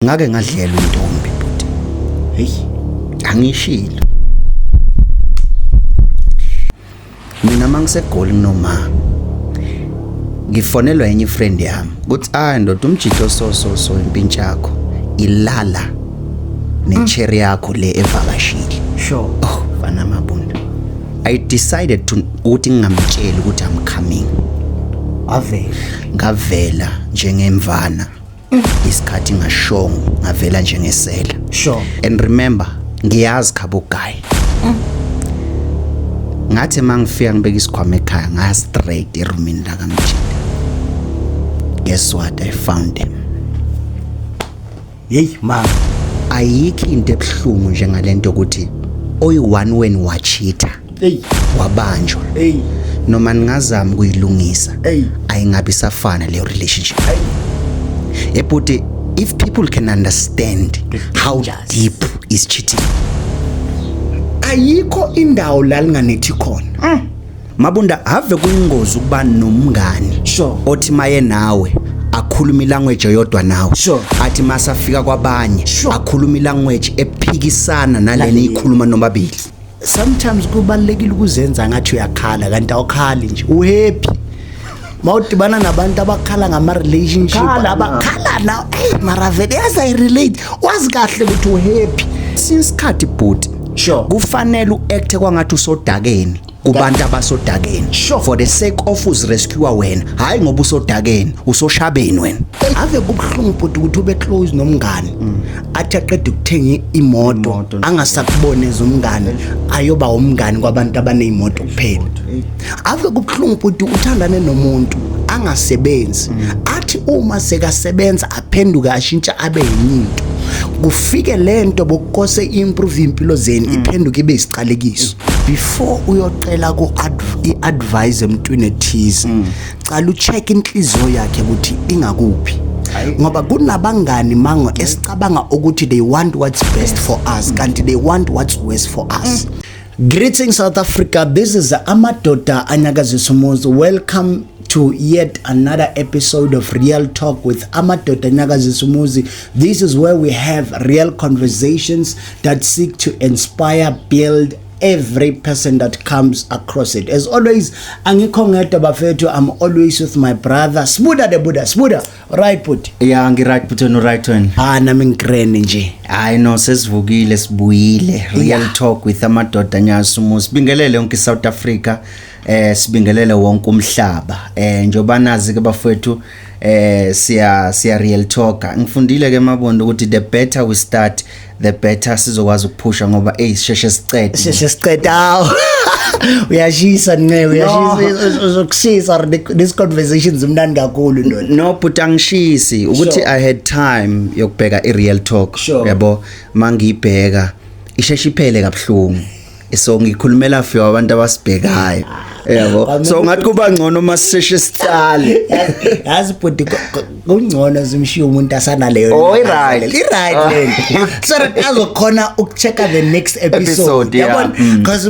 Ngake ngadlelwa intombi bhuti. Hey, angishilo. Mina mangiseGoli nginoma ngifonelwa enye friend yami kuthi ah ndoda, umjito so so so, impintshi yakho ilala necherry yakho le evakashile. Oh, fana Mabunda. I decided to ukuthi ngingamtsheli ukuthi I'm coming. Avela. Ngavela njengemvana. Isikhathi ngashongo, ngavela njengesela. And remember, ngiyazi khabo guy. Ngathi mangifika ngibeka isikhwama ekhaya, ngaya straight erumini la kamjita. Guess what I found him? Hey ma. Ayikho into ebuhlungu njengalento ukuthi oyi-one when wachitha, Hey. wabanjwa, Hey. noma ningazama ukuyilungisa, Hey. ayingabi safana leyo relationship ebhuti. If people can understand how Dangerous. deep is cheating. Ayikho indawo la linganethi khona. Mabunda, ave kuyingozi ukuba nomngani othi maye nawe akhuluma ilanguage eyodwa nawe, athi masafika kwabanye akhuluma ilanguage ephikisana nalena Nale. ikhuluma nomabili. Sometimes kubalekile ukuzenza ngathi uyakhala kanti awukhali nje, uhappy. Mawudibana nabantu abakhala ngama relationship, Khala. abakhala na, hey mara vele yazi I relate. Wazi kahle ukuthi uhappy. Since sikhathi bhuti, kufanele uacte kwangathi usodakeni kubantu abasodakeni for the sake of uzirescue wena, hayi ngoba usodakeni, usoshabeni wena. Ave kubuhlungu bhuti ukuthi ube close nomngani, athi aqeda ukuthenga imoto, Imoto. angasakubone umngani, ayoba umngani kwabantu abaneyimoto kuphela. Ave kubuhlungu bhuti uthandane nomuntu angasebenzi, athi uma sekasebenza aphenduke ashintsha abe yinye into. Kufike lento bokukose improve impilo zenu, iphenduke ibe isiqalekiso. Before uyocela ku i-advice emntwini ethize, cala ucheck inhliziyo yakhe ukuthi ingakuphi, ngoba kunabangani mango esicabanga ukuthi they want what's best for us, kanti they want what's worst for us. Greetings, South Africa. This is Amadoda Anyakazisa Umuzi. Welcome to yet another episode of Real Talk with Amadoda Anyakazisa Umuzi. This is where we have real conversations that seek to inspire, build every person that comes across it. As always, angikho ngedwa bafethu, I'm always with my brother Sbuda the Buddha. Sbuda, right put? Ya, ngi-right bhuti, wena right wena? Ah, nami ngigrand nje. Hayi no, sesivukile, sibuyile, Real Talk with Amadoda Anyakazisa Umuzi. Sibingelele yonke iSouth Africa, sibingelele wonke umhlaba. Njoba nazi ke bafowethu, siya real talk. Ngifundile ke Mabondo ukuthi the better we start, the better sizokwazi ukuphusha, ngoba hey, sisheshe sicede. Sisheshe siceda. Awu. Uyashisa nce, uyashisa, uzokushisa. This conversation zimnandi kakhulu ndoda. No but angishisi ukuthi I had time yokubheka i real talk. Yabo, mangiyibheka isheshe iphele kabuhlungu, so ngikhulumela for abantu abasibhekayo, yabo, so ngathi kuba ngcono masisheshe sicale. Yazi bhuti, kungcono simshiye umuntu asanaleyo. Oh, i-right. I-right lento, so that azokhona ukuchecka the next episode. Episode, yeah. Yabona, because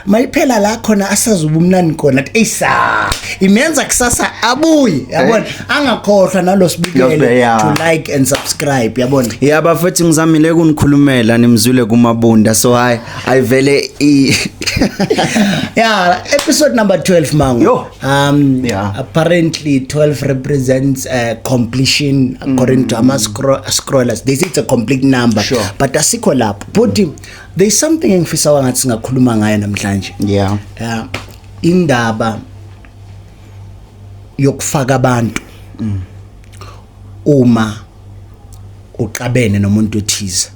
mayiphela la khona asazuba umnandi khona, athi eyisa imenza kusasa abuye, yabona, angakhohlwa nalo sibukele to like and subscribe, yabona. Ya bafethu, ngizamile kunikhulumela, nimzwile kuMabunda, so hayi ayivele Yeah, episode number 12 mango. Yo. Apparently 12 represents completion according to ama scrollers. They say it's a complete number. But asikho lapho. But there's something engifisa ngathi singakhuluma ngayo namhlanje. Indaba yokufaka abantu uma uxabene nomuntu othize.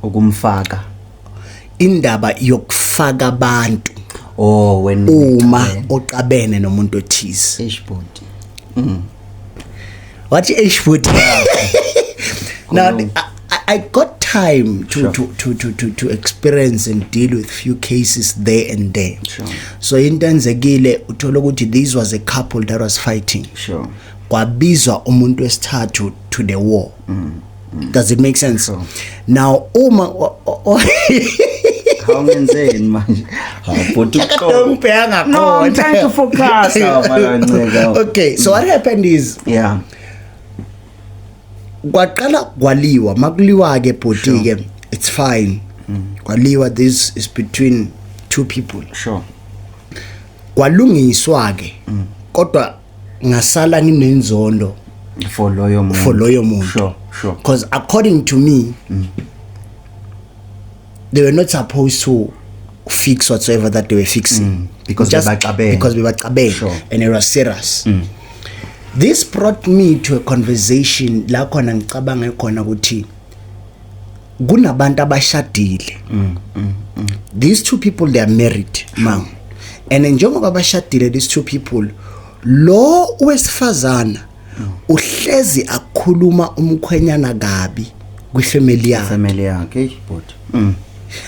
Ukumfaka. Indaba yokufaka abantu Oh, when uma uxabene nomuntu othize. Eish bhuti. Wathi eish bhuti. Now I got time to, to experience and deal with few cases there and there. So into enzekile, uthola ukuthi this was a couple that was fighting. Kwabizwa umuntu wesithathu to the war. Does it make sense? Sure. Now uma Awungenzeni manje? Hawu bhuti. Ngibheka. No, I'm trying to focus. Hawu, mara nceka. Okay, so what happened is Kwaqala kwaliwa, makuliwa ke bhuti ke, it's fine, kwaliwa, this is between two people. Kwalungiswa ke, kodwa ngasala nginenzondo for loyo muntu. For loyo muntu. sure sure Because according to me, they were not supposed to fix whatsoever that they were fixing. Because bebaxabene. Because bebaxabene. And it was serious. This brought me to a conversation la khona ngicabanga khona ukuthi kunabantu abashadile. These two people, they are married now, and njengoba bashadile these two people, lo wesifazana uhlezi akhuluma umkhwenyana kabi kwifamily yakhe. Family yakhe, hey bhuti.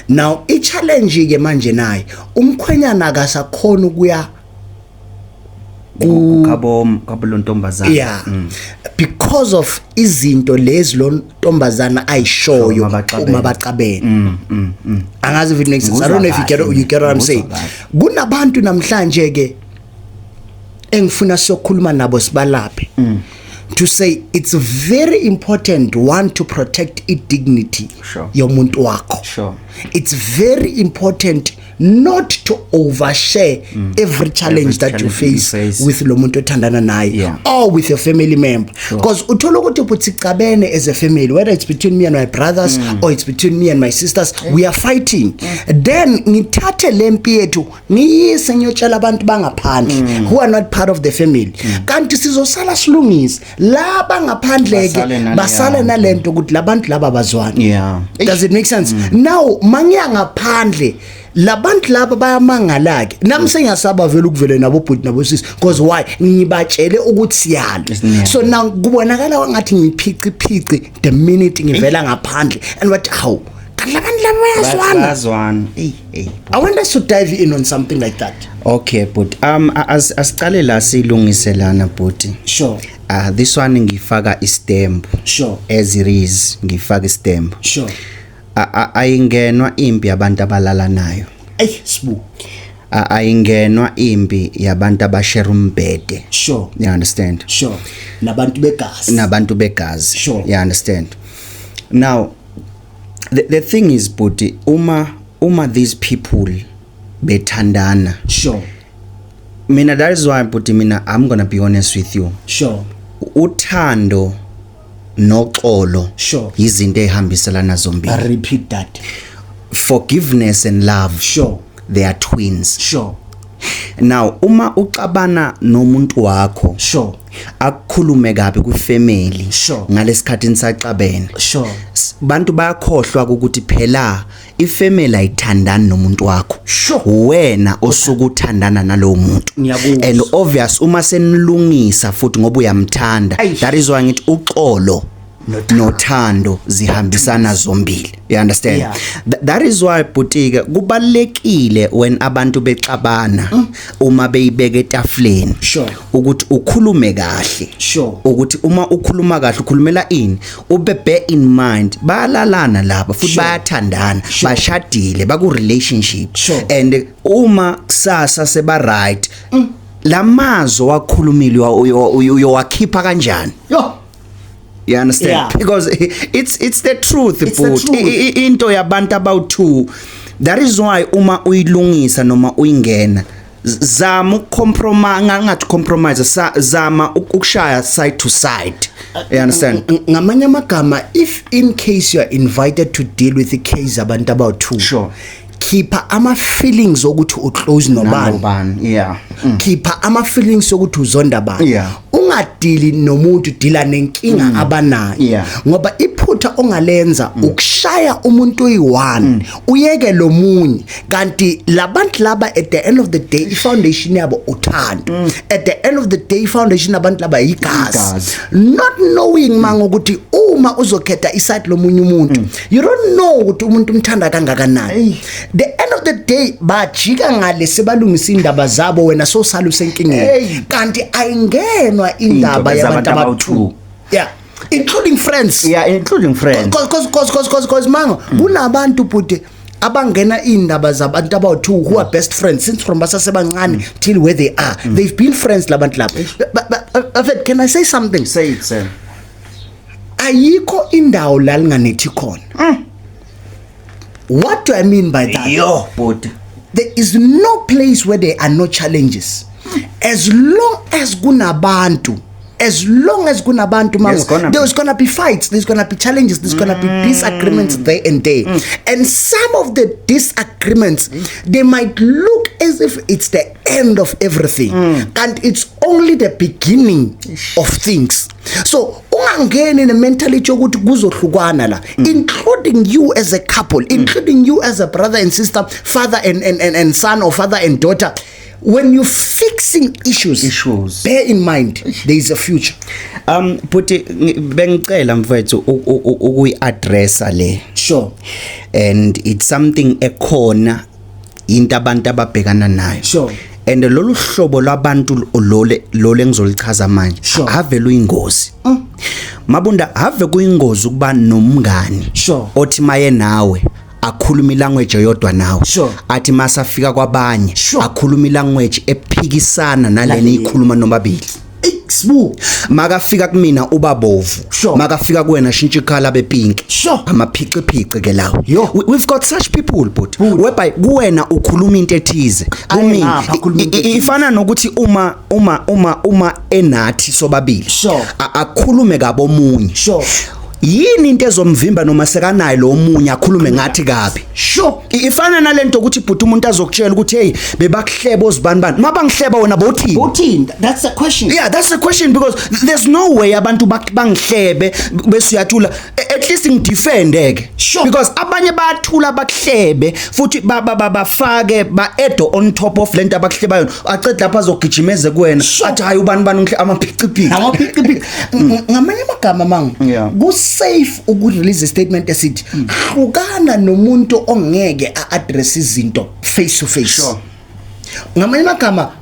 Now i-challenge ke manje, naye umkhwenyana akasakhona ukuya Khabo lo ntombazana. Yeah, because of izinto lezi lo ntombazana ayishoyo uma baxabene. Uma baxabene. Angazi if it makes sense. I don't know if you get, you get what I'm saying. Ngikuzwa. Kunabantu namhlanje ke engifuna siyokhuluma nabo, sibalaphe, to say it's very important, one, to protect i-dignity yomuntu wakho. It's very important not to overshare every challenge every that you challenge you face, face with lo muntu othandana naye or with your family member, because uthola ukuthi uthi sixabene as a family, whether it's between me and my brothers or it's between me and my sisters, we are fighting. Then ngithathe lempi yethu ngiyise ngiyotshela abantu bangaphandle who are not part of the family, kanti sizosala silungise la bangaphandle ke. Basale naleya Basale nto. Nalento ukuthi labantu laba bazwani. Does it make sense? Now mangiya ngaphandle, labantu laba bayamangala ke, nami sengiyasaba vele ukuvele nabo bhuti nabo sisi, because why? Ngibatshele ukuthi siyalo. Siyalo. So now kubonakala ngathi ngiphici phici the minute ngivela ngaphandle, and what, how kanti labantu laba bayazwana. Bayazwana, hey hey. I want us to dive in on something like that. Okay but asiqale la silungise lana bhuti. This one ngifaka istamp. As it is, ngifaka istamp. Ayingenwa impi yabantu abalalanayo. Ey sibu. Ayingenwa impi yabantu abashare umbhede. You understand? Sure, nabantu begazi. Nabantu begazi. You understand? Now the thing is bhuti, uma these people bethandana, mina, that is why bhuti, mina I'm going to be honest with you, uthando noxolo izinto ezihambiselana zombili. I repeat that. Forgiveness and love, they are twins. Now uma uxabana nomuntu wakho, akukhulume kabi kwifamily ngalesikhathi nisaxabene, bantu bayakhohlwa ukuthi phela ifamily ayithandani nomuntu wakho. Wena osuke uthandana nalowo muntu. Ngiyakuzwa. And obvious uma senilungisa futhi ngoba uyamthanda. Eish. That is why ngithi uxolo nothando zihambisana zombili, you understand? Yeah. That is why bhuti kubalekile when abantu bexabana, uma beyibeka etafuleni, ukuthi ukhulume kahle. Ukuthi uma ukhuluma kahle ukhulumela ini, ube bear in mind bayalalana laba futhi, bayathandana, bashadile, baku relationship. And uma kusasa seba right, lamazwi wakhulumile uyowakhipha kanjani? Yo. You understand? Yeah. Because it's the truth. It's the But truth. into yabantu about two, that is why uma uyilungisa noma uyingena, zama ukucompromise, ngathi compromise, zama ukushaya side to side, you understand? Ngamanye amagama, if in case you are invited to deal with the case abantu about two, khipha ama feelings okuthi uclose nobani. Nobani, yeah. Khipha ama feelings okuthi uzonda bani. Ungadili nomuntu, dila nenkinga abanayo. Ngoba iphutha ongalenza ukushaya umuntu oyi-one, uyeke lo munye, kanti labantu laba at the end of the day i-foundation yabo uthando. At the end of the day i-foundation yabantu laba igazi. Igazi. Not knowing manga ukuthi uma uzokhetha iside lomunye umuntu, you don't know ukuthi umuntu umthanda kangakanani. The end of the day bajika ngale sebalungisa indaba zabo, wena sosala usenkingeni. Hey. Kanti ayingenwa indaba into yabantu zabantu abawu-two. abawu-two. Yeah, including friends. Yeah, including friends. Cause manga kunabantu bhuti abangena indaba zabantu abawu-two who are best friends since from basasebancane till where they are. They've been friends labantu laba. But, can I say something? Say it, sir. Ayikho indawo la linganethi khona. What do I mean by that? Yo, bhuti. There is no place where there are no challenges. As long as kunabantu, as long as kunabantu, There's gonna be. There's gonna be fights, there's gonna be challenges, there's gonna be disagreements there and there. And some of the disagreements, they might look as if it's the end of everything, and it's only the beginning of things. So ungangeni ne-mentality yokuthi kuzohlukwana la, including you as a couple, including you as a brother and sister, father and son, or father and daughter. When you're fixing issues, Issues. bear in mind there is a future. Bhuti, bengicela mfethu ukuyi-addressa le. And it's something ekhona, into abantu ababhekana nayo. And lolu hlobo lwabantu lole lole engizolichaza manje, ave luyingozi, Mabunda, ave kuyingozi ukuba nomngani othi maye nawe akhuluma ilanguage eyodwa nawe, athi masafika kwabanye akhuluma ilanguage ephikisana nalena Nale. ikhuluma nomabili. Sibu. Makafika kumina ubabovu, makafika kuwena shintsha icolour bepink. Amaphiciphici ke lawo. Yo. We've got such people, but But. whereby kuwena ukhuluma into ethize, Aye, kumina ngapha akhuluma into ethize. ifana nokuthi uma enathi sobabili, akhulume kabomunye. Yini into ezomvimba noma sekanayo lo munye akhulume ngathi kabi? Ifana nalento ukuthi, bhuti, umuntu azokutshela ukuthi, "Hey, bebakuhleba ozibani bani." Mabangihleba, wena bowuthini? Uthini? That's the question. Yeah, that's the question, because there's no way abantu bangihlebe bese uyathula. At least ngidefende ke. Because abanye bayathula, bakuhlebe futhi bafake ba add on top of lento abakuhleba yona, acede lapha azogijimeze kuwena, athi, "Hayi, ubani bani ungihle." Amaphiciphici. Amaphiciphici. Ngamanye amagama, mangu ku-safe ukurelease statement esithi hlukana nomuntu ongeke a-address izinto face to face. Ngamanye amagama,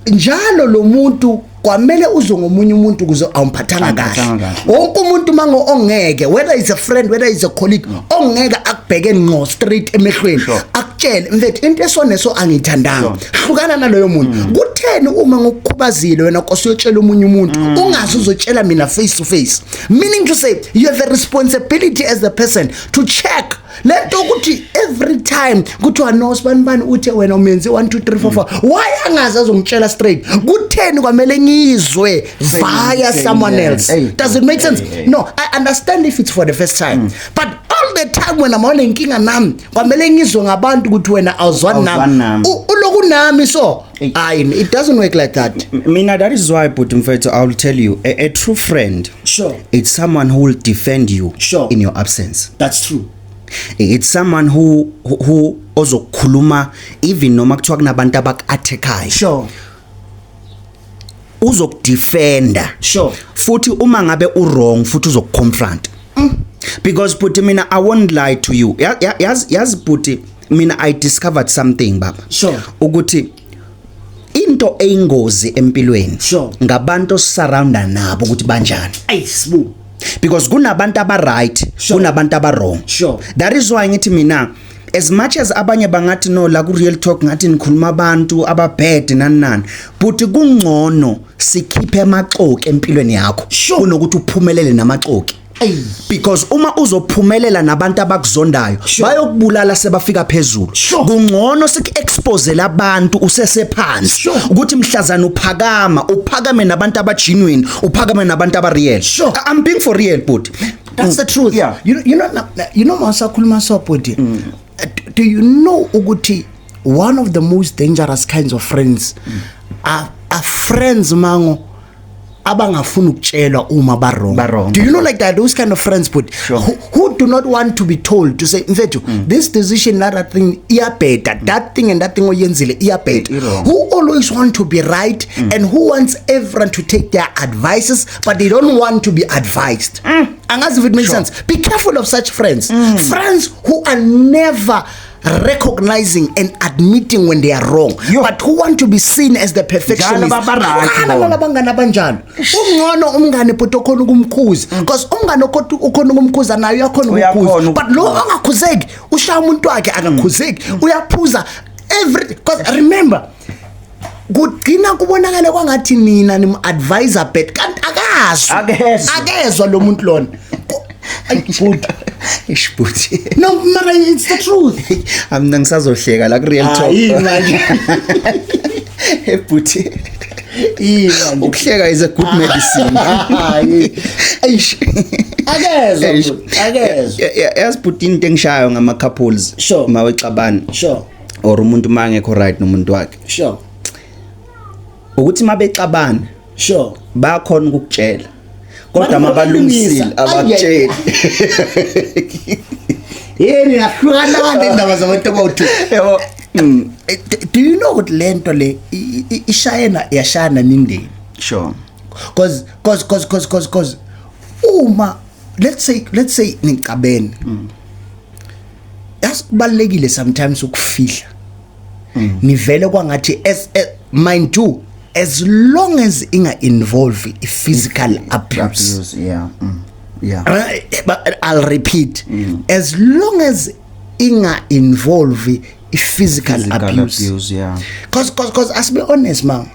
njalo lo muntu kwamele uzwe ngomunye umuntu ukuze awumphathanga kahle. Awumphathanga kahle. Wonke umuntu mango ongeke, whether is a friend, whether is a colleague, ongeke akubheke ngqo straight emehlweni, akutshele, "Mfethu, into esoneso angiyithandanga," hlukana naloyo muntu. Kutheni uma ngokukhubazile wena nkosi uyotshela omunye umuntu, ungazi uzotshela mina face to face? Meaning to say, you have a responsibility as a person to check lento ukuthi every time kuthiwa, "No, sibani bani uthe wena umenze 1 2 3 4 4," why angazi azongitshela straight? Kutheni kwamele ngizwe via same, someone else? Hey. Does it make sense? Hey, hey. No, I understand if it's for the first time, but all the time wena mawunenkinga nami kwamele ngizwe ngabantu ukuthi wena awuzwani Awuzwani nami. Nami. Uloku nami, so Hey. hayi, it doesn't work like that. Mina, that is why, but mfethu, I will tell you, a true friend, it's someone who will defend you in your absence. That's true. It's someone who ozokukhuluma even noma kuthiwa kunabantu abaku-attackayo, uzokudefenda. Futhi uma ngabe u-wrong, futhi uzokuconfront, because, but mina, I won't lie to you. Yazi but mina, I discovered something, baba, ukuthi into eyingozi empilweni ngabantu osurrounda nabo, ukuthi banjani. Ayi, Sibu. Because kunabantu aba right, kunabantu aba wrong. That is why ngithi mina, as much as abanye bangathi, "No, la ku Real Talk ngathi nikhuluma abantu ababad, nani nani," but kungcono sikhiphe amaxoki empilweni yakho kunokuthi uphumelele namaxoki. Ayi. Because uma uzophumelela nabantu abakuzondayo, bayokubulala sebafika phezulu. Kungcono siku-expose abantu usesephansi, ukuthi mhlazana uphakama, uphakame nabantu abagenuine, uphakame nabantu abareal. I'm being for real, but That's the truth. You know masakhuluma so, bhuti, do you know ukuthi one of the most dangerous kinds of friends are friends, mango, abangafuni ukutshelwa uma ba wrong? Ba wrong. Do you know, like, that those kind of friends, but who do not want to be told to say, "Mfethu, this decision, that thing iyabheda, that thing and that thing oyenzile iyabheda"? I-wrong. Who always want to be right and who wants everyone to take their advices, but they don't want to be advised. Angazi if it makes sense. Be careful of such friends, friends who are never recognizing and admitting when they are wrong, Yo. but who want to be seen as the perfectionist. Njalo baba-right Hlukana bona. nalabangani abanjalo. Ungcono umngane, but okhona ukumkhuza, because umngane ukhona ukumkhuza naye uyakhona Uyakhona ukukhuza, but lo ongakhuzeki ushaya umuntu wakhe, akakhuzeki, uyaphuza every, because remember, kugcina kubonakala kwangathi nina nim-advisor, but kanti akazwa. Akezwa. Akezwa lo muntu lona. Ay, good. Eish bhuti. No, mara it's the truth. Amna ngisazohleka la ku real talk. Yini manje? Hey bhuti. Yini manje? Ukuhleka is a good medicine. Hayi. Eish. Akezwa Eish. bhuti, akezwa. Yazi bhuti, into engishayo ngama couples mawexabana or umuntu mangekho right nomuntu wakhe, ukuthi mabexabana bayakhona ukukutshela, kodwa Mara mabalungisile bayalungisa. abakutsheli. Yini yahlukana nendaba zabantu abawu-two. Yabo. Do you know ukuthi lento le ishayena yashaya nemindeni? Cause uma let's say nixabene, yazi kubalekile sometimes ukufihla, nivele kwangathi as mind you, as long as inga involve i physical abuse. Abuse, yeah. Yeah. But I'll repeat, as long as inga involve i physical Physical abuse. Abuse, yeah. Cause as be honest man,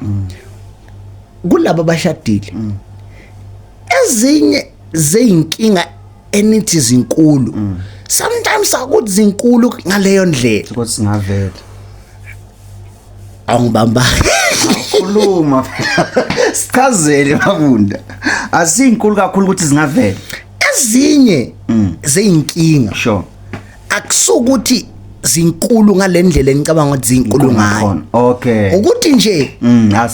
kulabo abashadile, ezinye zeyinkinga enithi zinkulu, sometimes akuthi zinkulu ngaleyo ndlela. Ukuthi singavela. Awungibamba. Khuluma, sichazele Mabunda, asinkulu kakhulu ukuthi singavela. Ezinye zeyinkinga akusukuthi zinkulu ngalendlela engicabanga ukuthi zinkulu ngayo. Khona, okay. Ukuthi nje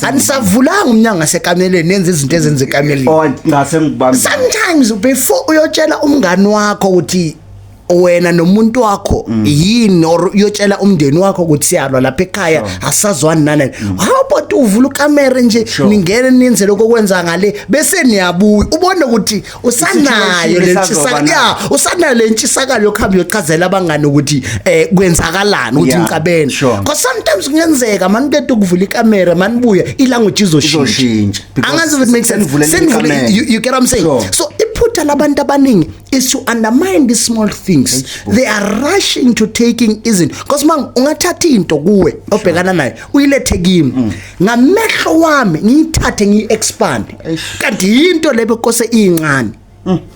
anisavulanga umnyango ngasekameleni, nenze izinto ezenze ekameleni. Oh, ngase ngibambe. Sometimes before uyotshela umngani wakho ukuthi wena nomuntu wakho yini, or uyotshela umndeni wakho ukuthi siyalwa lapha ekhaya, asazwani nani, how about uvula ukamera nje, ningene nenze lokho okwenza ngale, bese niyabuya, ubone ukuthi usanayo I-situation le isazoba ntshisakalo. nayo. Yeah, usanayo le ntshisakalo yokuhamba uyochazela abangani ukuthi kwenzakalani, ukuthi ngicabene. Because sometimes kungenzeka maniqeda ukuvula ikamera, manibuya, ilanguage izoshintsha. Izoshintsha, because Angazi if it makes sense. senivulele Senivule ikamera. you get what I'm saying? So iphutha labantu abaningi is to undermine these small things. They are rushing to taking izinto, because mang ungathatha into kuwe obhekana nayo, uyilethe kimi, ngamehlo wami ngiyithathe ngiyi-expand, kanti into lebe kose iyincane,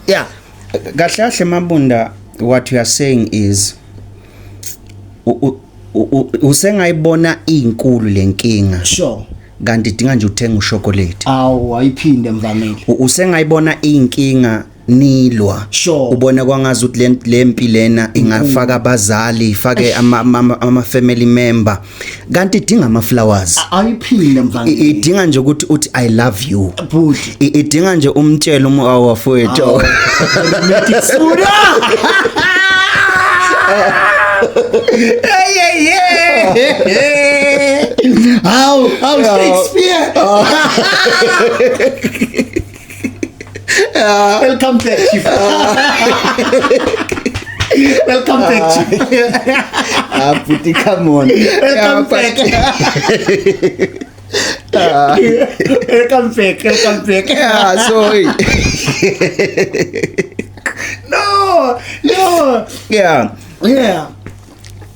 yeah. Kahle kahle Mabunda, what you are saying is usengayibona inkulu lenkinga, kanti idinga nje uthenga ushokolate. Awu, ayiphinde, mvameli. Usengayibona inkinga nilwa, ubone kwangazi ukuthi le mpi lena ingafaka abazali, ifake ama family member, kanti idinga ama flowers. Ayiphinde, mvameli. Idinga nje ukuthi uthi "I love you." Bhuti. Idinga nje umtshele wafowethu. Sura. Hey, hey, hey. How Shakespeare. Welcome back, Chief. Welcome back, Chief. Ah bhuti, come on. Welcome back. Welcome back. Welcome back. Yeah, so No.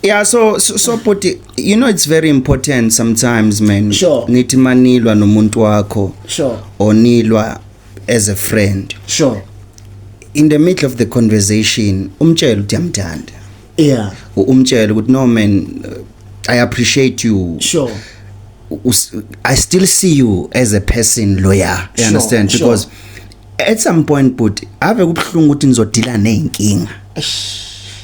Yeah, so but it's very important sometimes, man. Nithi manilwa nomuntu wakho or nilwa as a friend, in the middle of the conversation umtshele ukuthi uyamthanda. Umtshele ukuthi, "No man, I appreciate you. I still see you as a person loya." You understand? Sure. Because at some point, but ave kubhlungu ukuthi nizodila nezinkinga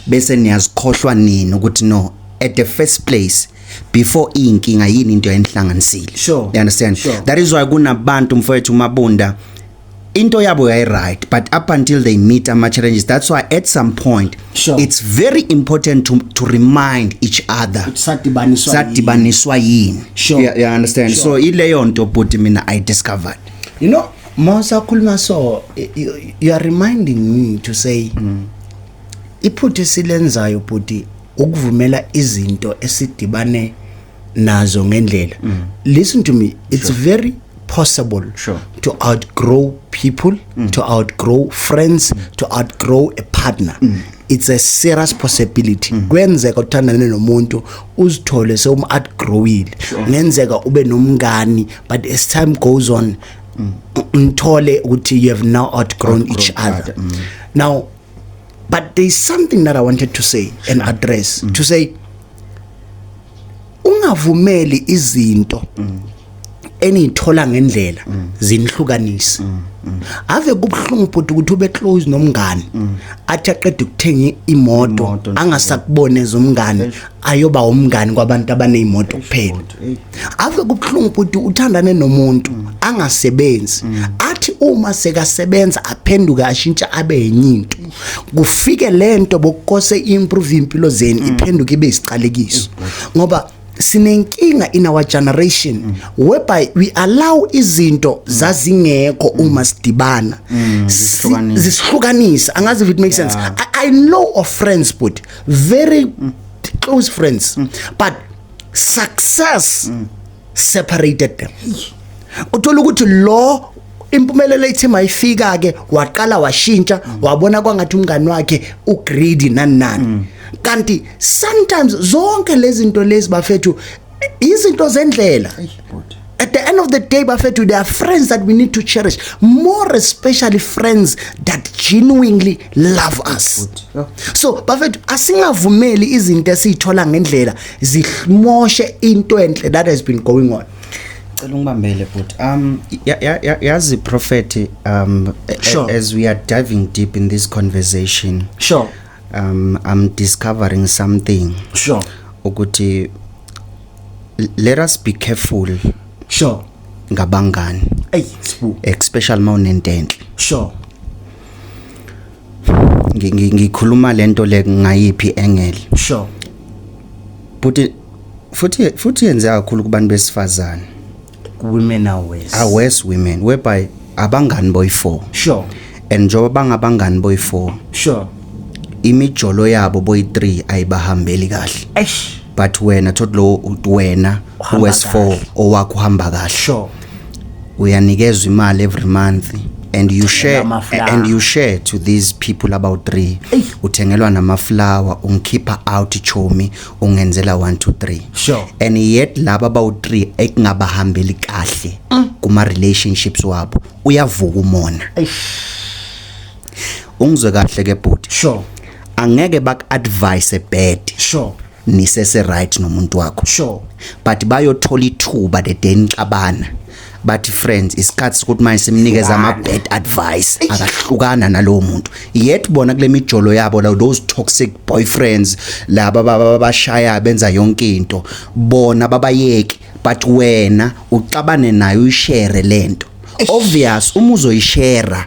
bese niyazikhohlwa nini ukuthi no, at the first place, before inkinga, yini into enihlanganisile. You understand? Sure. That is why kunabantu, mfowethu Mabunda, into yabo yayi right, but up until they meet ama challenges. That's why at some point it's very important to remind each other Sadibaniswa yini. sadibaniswa yini. You understand? Sure. So ileyo nto but mina I discovered. Mawusakhuluma so, you are reminding me to say iphutha esilenzayo bhuti ukuvumela izinto esidibane nazo ngendlela. Listen to me, it's very possible to outgrow people, to outgrow friends, to outgrow a partner. It's a serious possibility. Kwenzeka uthandane nomuntu, uzithole sewum outgrowile. Ngenzeka ube nomngani, but as time goes on, ngithole ukuthi you have now outgrown each other. Now But there is something that I wanted to say and address, to say ungavumeli izinto eniyithola ngendlela zinihlukanise. Ave kubhlungu futhi ukuthi ube close nomngani, athi aqeda ukuthenga imoto, Imoto, angasakubone zomngani, ayoba umngani kwabantu abanezimoto kuphela. Ave kubhlungu futhi uthandane nomuntu angasebenzi, athi uma sekasebenza aphenduke, ashintsha, abe yenye into. Kufike lento bokukose improve impilo zenu, iphenduke ibe isiqalekiso, ngoba sinenkinga in our generation whereby we allow izinto zazingekho uma sidibana Zisihlukanise. Zisihlukanisa. Angazi if it makes sense. I know of friends, but very close friends, but success separated them. Uthola ukuthi lo impumelelo ithi mayifika ke, waqala washintsha, wabona kwangathi umngani wakhe ugreedy, nani nani. Kanti sometimes zonke lezi zinto lezi, bafethu, izinto zendlela. At the end of the day, bafethu, there are friends that we need to cherish more, especially friends that genuinely love us. So bafethu, asingavumeli izinto esiyithola ngendlela zimoshe into enhle that has been going on. Cela ungibambele, but yazi, prophet, as we are diving deep in this conversation, I'm discovering something ukuthi let us be careful ngabangani, Ey, Sibu. Especially mawunento enhle. Ngikhuluma lento le ngayiphi angle? But futhi yenzeka kakhulu kubantu besifazane. Women are worse. Are worse, women, whereby abangani boyi4 and njengoba bangabangani boyi4, imijolo yabo boyi3 ayibahambeli kahle, Eish. but wena thothi lo wena Uhamba us4 kahle. owakho uhamba kahle. Uyanikezwa imali every month and you share Ama-flower. And you share to these people about 3. Eyi. Uthengelwa nama-flower, ungikhipha out chomi, ungenzela 1 2 3. And yet laba abawu3 ekungabahambeli kahle kuma relationships wabo, uyavuka umona. Eish. Ungizwe kahle ke, bhuti. Angeke baku-advise bad nisese right nomuntu wakho, but bayothola ithuba the day nixabana, bathi, "Friends, isikhathi sokuthi manje simnikeza ama bad advice, akahlukana nalowo muntu." Yet bona kule mijolo yabo la, those toxic boyfriends laba bashaya, benza yonke into, bona babayeki, but wena uxabane nayo, uyishare lento. Obvious, uma uzoyishare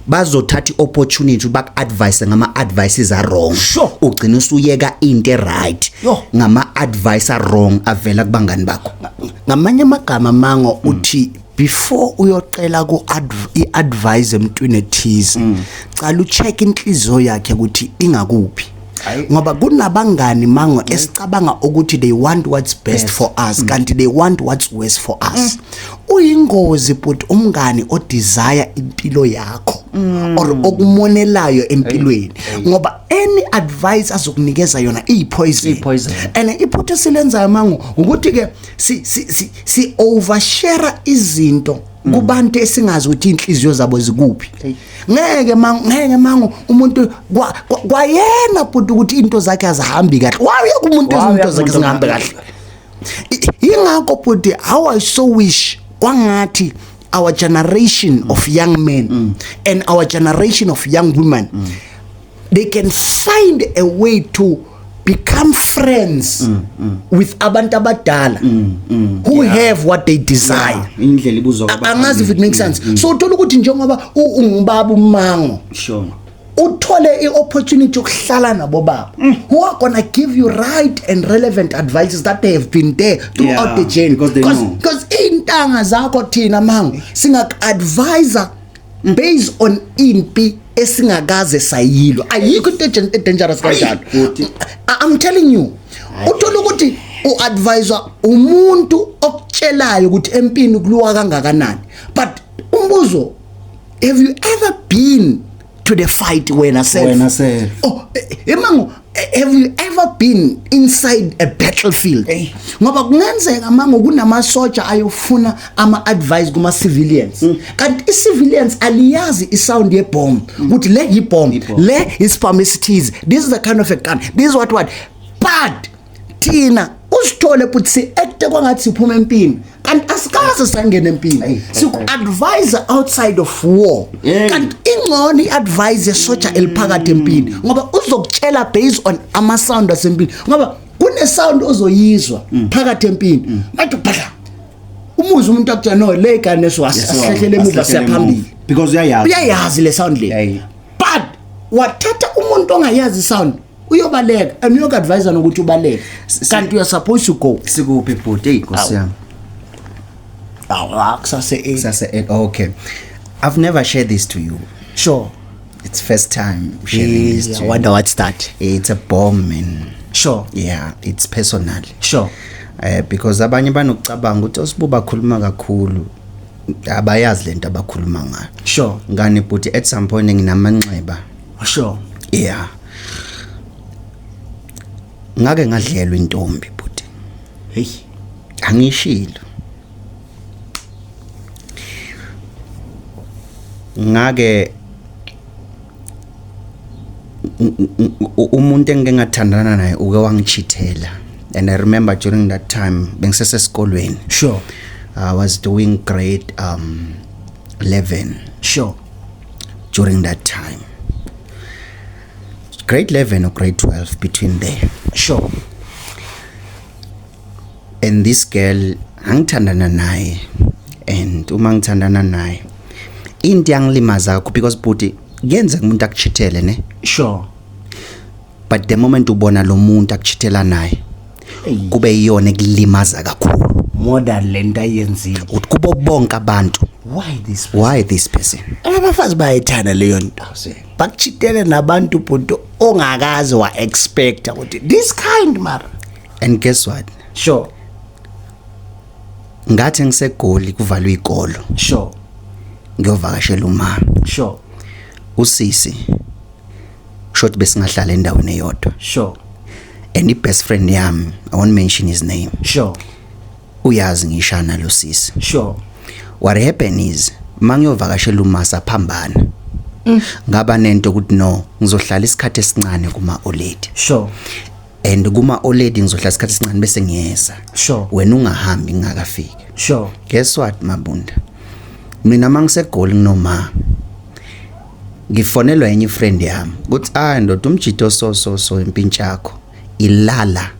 bazothatha iopportunity baku-advise ngama advices a wrong. Ugcina usuyeka into right Yo. ngama advice a wrong avela kubangani bakho. Ngamanye amagama, mango uthi before uyocela ku i-advise emntwini ethize, cala ucheck inhliziyo yakhe ukuthi ingakuphi, Hayi. ngoba kunabangani, mango, esicabanga ukuthi they want what's best for us, kanti they want what's worse for us. Uyingozi, but umngani odesire impilo yakho or okumonelayo empilweni, ngoba any advice azokunikeza yona iyi-poison. Iyi-poison. And iphutha esilenzayo, mango, ukuthi ke si overshare izinto kubantu esingazi ukuthi inhliziyo zabo zikuphi. Ngeke mango, ngeke mango, umuntu kwayena futhi ukuthi into zakhe azihambi kahle, waya kumuntu Waya izinto zakhe kumuntu. zingahambi kahle. Ingakho futhi how I so wish kwangathi our generation of young men and our generation of young women, they can find a way to become friends with abantu abadala who have what they desire. Indlela ibuzwa. Angazi if it makes sense. So uthola ukuthi njengoba ungubaba umango, uthole i-opportunity yokuhlala nabo baba who are gonna give you right and relevant advices that they have been there throughout the journey, because they know. Because iy'ntanga zakho thina, mango, singaku-advisa based on impi esingakaze sayilwa. Ayikho into edangerous kanjalo. Futhi. I'm telling you, uthola ukuthi u-adviswa umuntu okutshelayo ukuthi empini kuliwa kangakanani, but umbuzo, have you ever been to the fight wena self? Wena self. Oh, emango. Have you ever been inside a battlefield? Hey. Ngoba kungenzeka mango kunamasoja ayofuna ama advice kuma civilians, kanti i civilians aliyazi i sound ye bomb, ukuthi le yi bomb, le isibhamu esithize, this is the kind of a gun, this is what, but thina usithole futhi si-acte kwangathi siphuma empini, kanti asikaze sangena empini. Siku-advise outside of war, kanti ingcono i-advise yesoja eliphakathi empini, ngoba uzokutshela based on ama-sound asempini, ngoba kune-sound ozoyizwa phakathi empini, manje phahla umuze umuntu akutshela, "No, le gun eso, asihlehlele emuva, siyaphambili," because uyayazi. Uyayazi le sound le. But wathatha umuntu ongayazi sound, uyobaleka and uyoku-advise nokuthi ubaleke, kanti you are supposed to go. Sikuphi, bhuti? Eyi, nkosi yami. Awu, kusase. Sase, okay, I've never shared this to you. It's first time sharing this to I you. wonder what's that. It's a bomb, man. Yeah, it's personal. Because abanye banokucabanga ukuthi osibu bakhuluma kakhulu, abayazi lento abakhuluma ngayo. Ngani bhuti, at some point nginamanxeba. Yeah, ngake ngadlelwa intombi, bhuti. Hey. Angishilo, ngake umuntu engike ngathandana naye uke wangichithela, and I remember during that time bengisesesikolweni. I was doing grade 11 during that time, grade 11 or grade 12, between there. And this girl angithandana naye, and uma ngithandana naye into yangilimaza kakhulu, because bhuti, kuyenzeka umuntu akuchithele, ne? But the moment ubona lo muntu akuchithela naye, kube iyona ekulimaza kakhulu. More than lento ayenzile. Ukuthi kubo bonke abantu, Why this? Why this person? Abafazi bayayithanda leyo nto, bakuchitele nabantu, bhuti, ongakaze wa-expecta ukuthi this kind, mara. And guess what? Ngathi ngisegoli, kuvalwe ikolo, ngiyovakashela uma usisi short, besingahlala endaweni eyodwa, and i-best friend yami, I won't mention his name, uyazi ngishana lo sisi. What happened is, mangiyovakashela umasa, phambana ngaba nento ukuthi no, ngizohlala isikhathi esincane kuma olady, and kuma olady ngizohlala isikhathi esincane bese ngiyeza. Wena ungahambi ngingakafiki. Guess what, Mabunda? Mina mangisegoli nginoma, ngifonelwa enye friend yami ukuthi, "Ah ndoda, umjito so so so, impintshi yakho ilala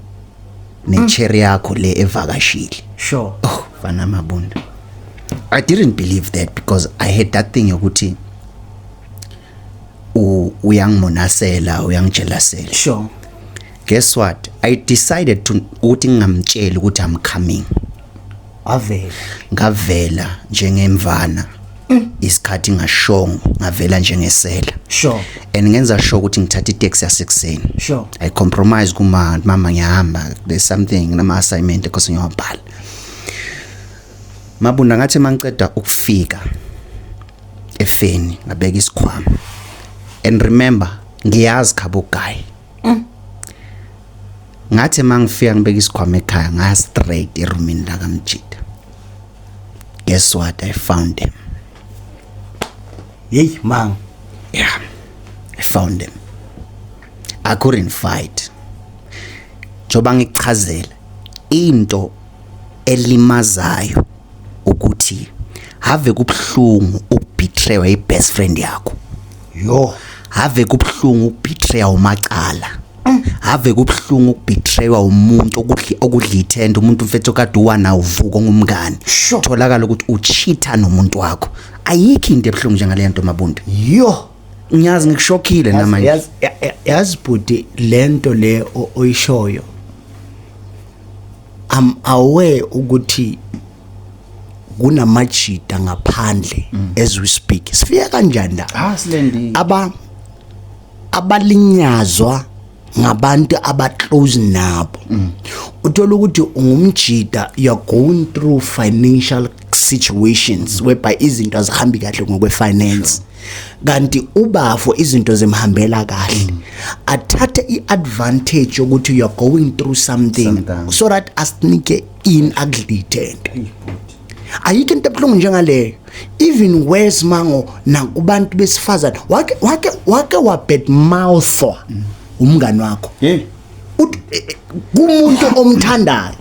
necherry yakho le evakashile." Oh fana, Mabunda, I didn't believe that because I had that thing yokuthi uyangimonasela, uyangijelasela. Guess what? I decided to ukuthi ngingamtsheli ukuthi I'm coming. Avela. Ngavela njengemvana isikhathi ngashongo, ngavela njengesela. And ngenza sure ukuthi ngithatha itaxi yasekuseni. I compromise kuma, "Mama, ngiyahamba, there's something, nama assignment ekose ngiyobhala." Mabunda, ngathi mangiceda ukufika efeni, ngabeka isikhwama, and remember, ngiyazi khabo guy. Ngathi mangifika ngibeka isikhwama ekhaya, ngaya straight erumini la kamjida. Guess what? I found him. Hey mang. Yeah, I found him. I couldn't fight. Njoba ngikuchazela into elimazayo ukuthi have kubhlungu ukubetraywa i-best friend yakho. Yo. Have kubhlungu ukubetraywa umacala. Have kubhlungu ukubetraywa umuntu okudla ithende, umuntu mfethu kade uwana uvuko ngumngani. Tholakala ukuthi ucheata nomuntu wakho. Ayikho into ebhlungu njengale nto, Mabunda. Yo. Ngiyazi ngikushokile namanje. Yazi bhuti, lento le oyishoyo, I'm aware ukuthi kunamajita ngaphandle as we speak. Sifika kanjani la? Ah, silendi. Abalinyazwa ngabantu aba close nabo. Uthola ukuthi ungumjita, you are going through financial Situations whereby izinto azihambi kahle ngokwe-finance, kanti ubafo izinto zimhambela kahle, athathe i-advantage yokuthi you are going through something, Something. so that asinike in akudlithe nto. Ayikho into ebuhlungu njengaleyo. Even worse, mango, nakubantu besifazane, wake wa bad mouth umngani wakho. Hey. Uthi, kumuntu omthandayo,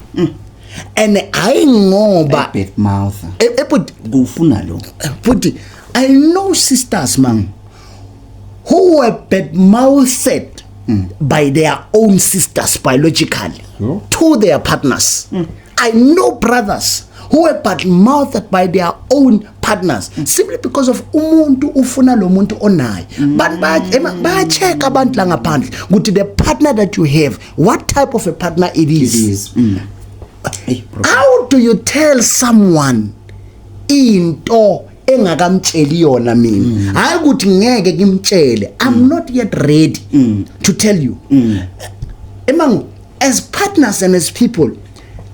and hayi ngoba Bad mouth. But Kufuna lo. But I know sisters, man, who were bad mouthed by their own sisters biologically to their partners. I know brothers who were bad mouthed by their own partners simply because of umuntu ufuna lo muntu onaye. But baya-check abantu la ngaphandle ukuthi the partner that you have, what type of a partner it is. It is. Hey, bro. How do you tell someone into engakamtsheli yona mina? Hayi ukuthi ngeke ngimtshele, I'm not yet ready to tell you. Emang, as partners and as people,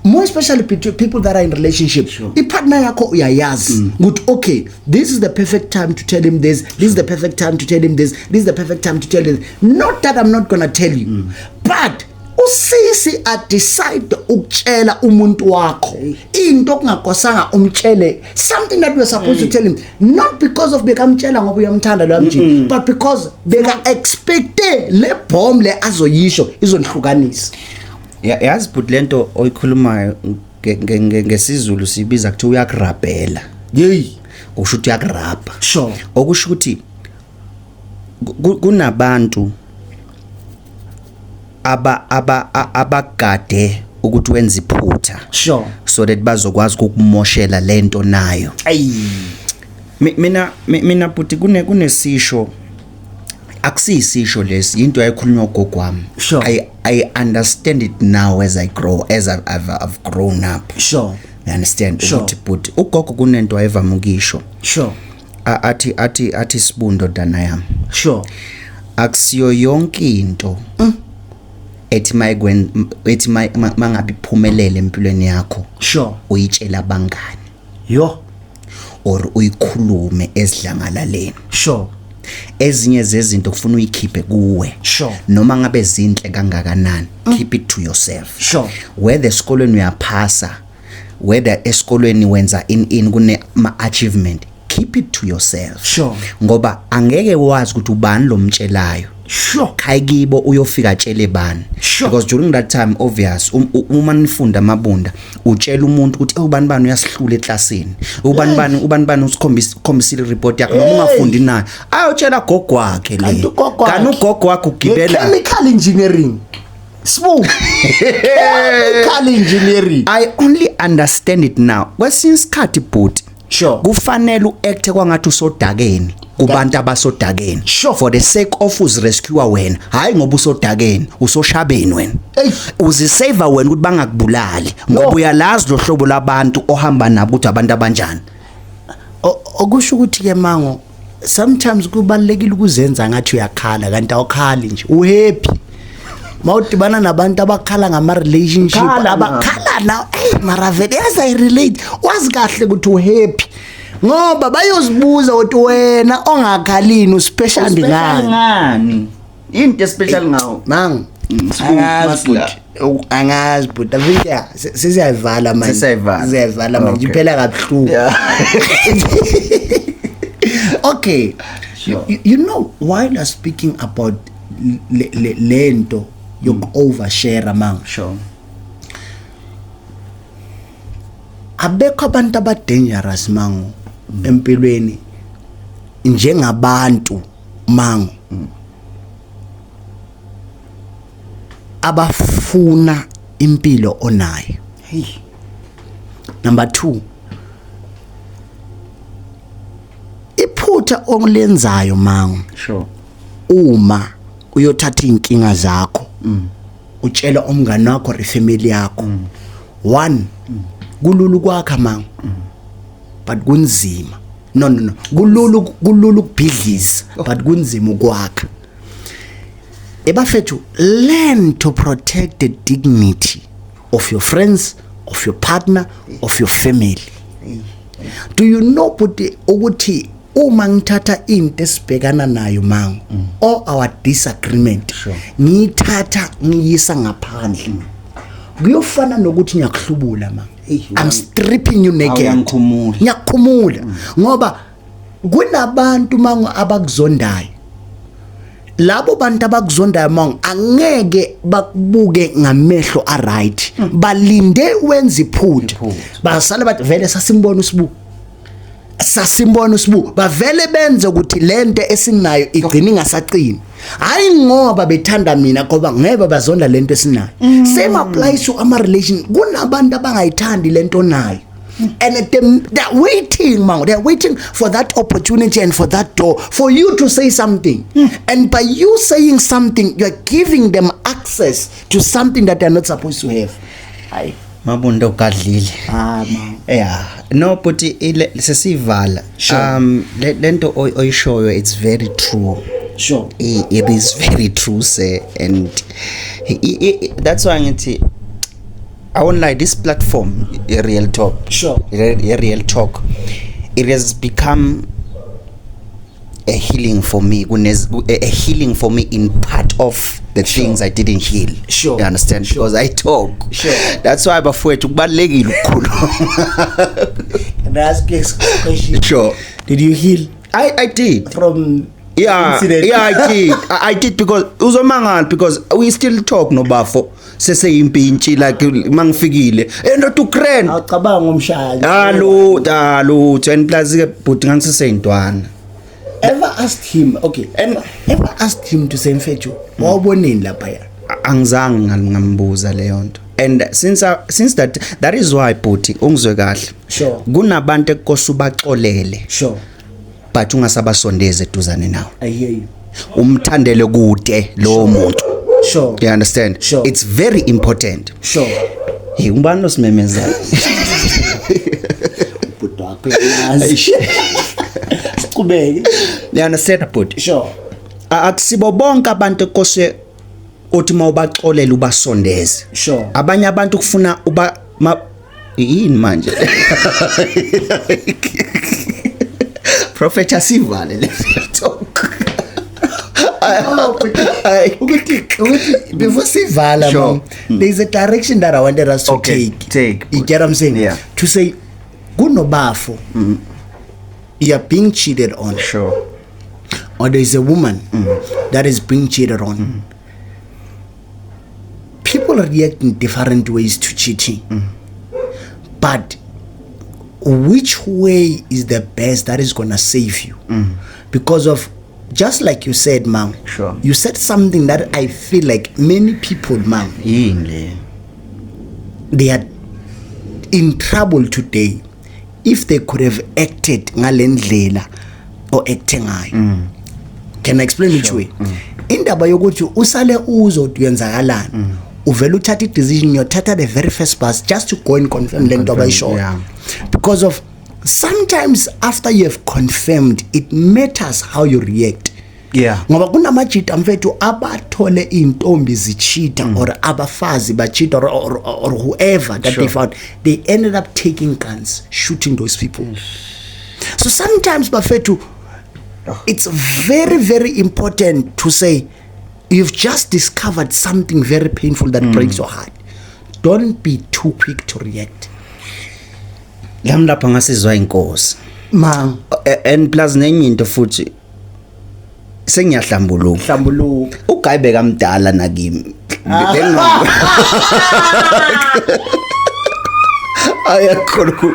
more especially between people that are in relationship, i-partner yakho uyayazi ukuthi okay, this is the perfect time to tell him this, this is the perfect time to tell him this, this is the perfect time to tell him. Not that I'm not gonna tell you, but usisi a-decide ukutshela umuntu wakho into okungakosanga umtshele, something that we're supposed to tell him, not because of bekamtshela ngoba uyamthanda lo mjini, but because beka expecte le bomb le azoyisho izonihlukanisa. Yazi but lento oyikhulumayo ngesiZulu sibiza kuthiwa uyakurabhela. Yeyi. Okusho ukuthi uyakurabha. Okusho ukuthi kunabantu abagade ukuthi wenze iphutha so that bazokwazi ukukumoshela lento nayo. Ayi. Mina buti, kunesisho, akusiyisisho lesi, into ayikhulunywa ugogo wami. I understand it now as I grow, as I've grown up. You understand? Ukuthi buti, ugogo kunento ayevama ukisho. Athi sibundo dana yami, akusiyo yonke into ethi mayikwen ethi mangabe iphumelele empilweni yakho uyitshela abangani Yo. or uyikhulume esidlangalaleni. Ezinye zezinto kufuna uyikhiphe kuwe. Noma ngabe zinhle kangakanani, keep it to yourself. Whether esikolweni uyaphasa, whether esikolweni wenza in kune ma achievement, keep it to yourself. Ngoba angeke wazi ukuthi ubani lomtshelayo. Khayikibo uyofika atshele bani. Because during that time, obvious, uma nifunda amabunda, utshela umuntu ukuthi, "Oh, ubani bani uyasihlula eklasini, ubani bani, ubani bani usikhombisa ukhombisile report yakhe," noma ungafundi naye, ayotshela gogo wakhe le. Kanti ugogo wakhe- Kanti ugogo wakhe ugibela Chemical engineering. Sibu. Chemical engineering. I only understand it now kwesinye isikhathi, but kufanele uacte kwangathi usodakeni kubantu abasodakeni for the sake of uzirescue wena, hayi ngoba usodakeni, usoshabeni wena. Ey. Uzisave wena ukuthi bangakubulali, ngoba uyalazi lo hlobo labantu ohamba nabo ukuthi abantu abanjani. Okusho ukuthi ke, mango, sometimes kubalekile ukuzenza ngathi uyakhala kanti awukhali nje, uhappy. Mawudibana nabantu abakhala ngama relationship, Khala nabo. abakhala na, hey, mara vele yazi I relate, wazi kahle ukuthi uhappy, ngoba bayozibuza ukuthi wena ongakhalini uspecial ngani? Ngani into special ngawo? Mang, Sibu, angazi. masila. But angazi, but I think, yeah, sesiyayivala manje. Sesiyayivala. Sesiyayivala manje. Iphela kabuhlungu. Okay. You know while you're speaking about lento yoku overshare, mang, abekho abantu aba dangerous, mango, empilweni njengabantu, mango, abafuna impilo onayo. Hey. Number 2, iphutha olenzayo, mango, uma uyothatha inkinga zakho utshela umngani wakho or ifamily yakho, one, kulula ukwakha, mango, but kunzima, no no no kulula ukubhidliza, but kunzima ukwakha. Ebafethu, learn to protect the dignity of your friends, of your partner, of your family. Do you know, but ukuthi uma ngithatha into esibhekana nayo, mango, or our disagreement, ngiyithatha ngiyisa ngaphandle, kuyofana nokuthi ngiyakuhlubula, ma. I'm stripping you naked. Awuyangikhumula. Ngiyakukhumula, ngoba kunabantu, mango, abakuzondayo. Labo bantu abakuzondayo, mango, angeke bakubuke ngamehlo a right, balinde wenza iphutha. Iphutha. Basale bathi, "Vele sasimbona uSibu, sasimbona uSibu." Bavele benze ukuthi lento esinayo igcine ingasaqini, hayi ngoba bethanda mina, ngoba ngeke bazonda lento esinayo. Same applies to ama relation. Kunabantu abangayithandi lento nayo and they're waiting, man. They're waiting for that opportunity and for that door for you to say something, and by you saying something, you're giving them access to something that they're not supposed to have. Hayi. Mabunda, ugadlile. Ah, man. Yeah, no, but ile sesivala. Lento oyishoyo, it's very true. It is very true, sir, and that's why ngithi, I won't lie, this platform, Real Talk, Real Talk, it has become a healing for me, a healing for me in part of the things I didn't heal. You understand? Sure. Because I talk. That's why, bafowethu, kubalulekile ukukhuluma. Can I ask you a question? Sure. Did you heal I did. from Yeah, incident? yeah, I did. I did, because uzomangala, because we still talk nobafo seseyimpintshi, like mangifikile ento to grand. Awucabanga umshaya? Alo, alo, and plus ke, but ngangiseseyintwana. Ever asked him, okay, And ever asked him to say, "Mfethu, wawuboneni lapha?" Angizange ngambuza leyo nto, and since that is why, bhuti, ungizwe kahle, kunabantu ekose ubaxolele, but ungasabasondezi eduzane nawe. I hear you. Umthandele kude lowo muntu. You understand? Sure. It's very important. Hey, ubani losimemezela? Bhuti wakho uyazi, siqhubeke. You understand, bhuti? Sure. Akusibo bonke abantu ekose uthi mawubaxolela ubasondeze. Abanye abantu kufuna uba ma, yini manje, prophet, asivale le talk. Ukuthi before sivala, mom, there is a direction that I wanted us to take. Take. You get what I'm saying? Yeah. To say kunobafo, you are being cheated on, or there is a woman that is being cheated on. People react in different ways to cheating, but which way is the best that is gonna save you? Because of, just like you said, ma'am, you said something that I feel like many people, ma'am, Yini le? They are in trouble today. If they could have acted ngalendlela or acting ngayo. Can I explain which way? Indaba yokuthi usale uzothi uyenzakalani, uvela uthatha i-decision, uyothatha the very first bus just to go and confirm le nto abayishoyo, because of sometimes after you have confirmed, it matters how you react, ngoba kunamajita, mfethu, abathole intombi zicheata or abafazi bacheata or whoever that they found, they ended up taking guns, shooting those people. So sometimes, bafethu, it's very, very important to say you've just discovered something very painful that breaks your heart. Don't be too quick to react. Lami lapha ngasizwa inkosi. Ma. And plus nenye into futhi, sengiyahlambuluka. Hlambuluka. Ugayi bekamdala nakimi. Ayakhona.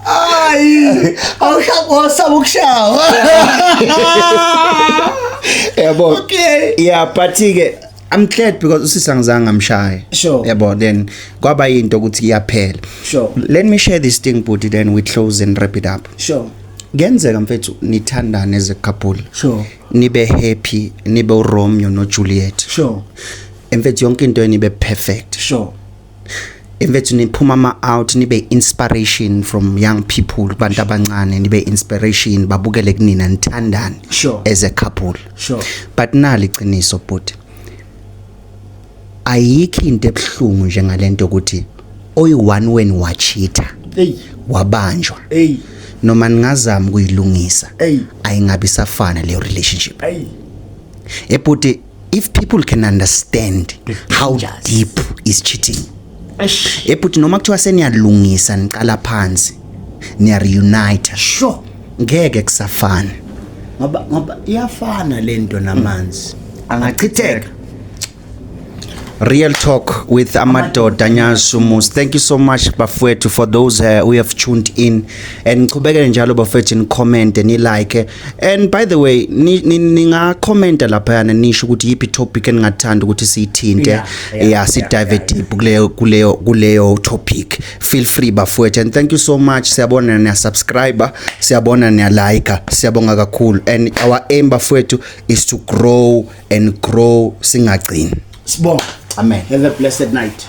Hayi, awushaba ukushawa. Yabo. Yeah, but ke I'm glad because usisa ngizange ngamshaya. Yabo, then kwaba into ukuthi iyaphela. Let me share this thing, but then we close and wrap it up. Kuyenzeka, mfethu, nithandane as a couple. Nibe happy, nibe uRomeo noJuliet. Mfethu, yonke into nibe perfect. Mfethu, niphuma ama out, nibe inspiration from young people, kubantu abancane, nibe inspiration, babukele kunina, nithandane as a couple. But nali iqiniso, but ayikho into ebhlungu njengalento ukuthi Oyi-one wenu wachitha, Hey. wabanjwa, Hey. noma ningazama ukuyilungisa, Hey. ayingabi safana leyo relationship. Hey. Ebhuti, if people can understand how dangers. deep is cheating, Eish. ebhuti, noma kuthiwa seniyalungisa, niqala phansi, niya reunite, ngeke kusafana. Ngoba iyafana lento namanzi. Angachitheka. Real Talk with Amadoda Nyasumus. Thank you so much, bafowethu, for those who have tuned in, and niqhubekele njalo, bafowethu, ni comment, ni like. And by the way, ninga comment lapha, nisho ukuthi yipi topic eningathanda ukuthi siyithinte, yeah, si dive deep kuleyo topic. Feel free, bafowethu, and thank you so much. Siyabona niya subscribe, siyabona niya like, siyabonga kakhulu. And our aim, bafowethu, is to grow and grow, singagcini. Sibonga. Amen. Have a blessed night.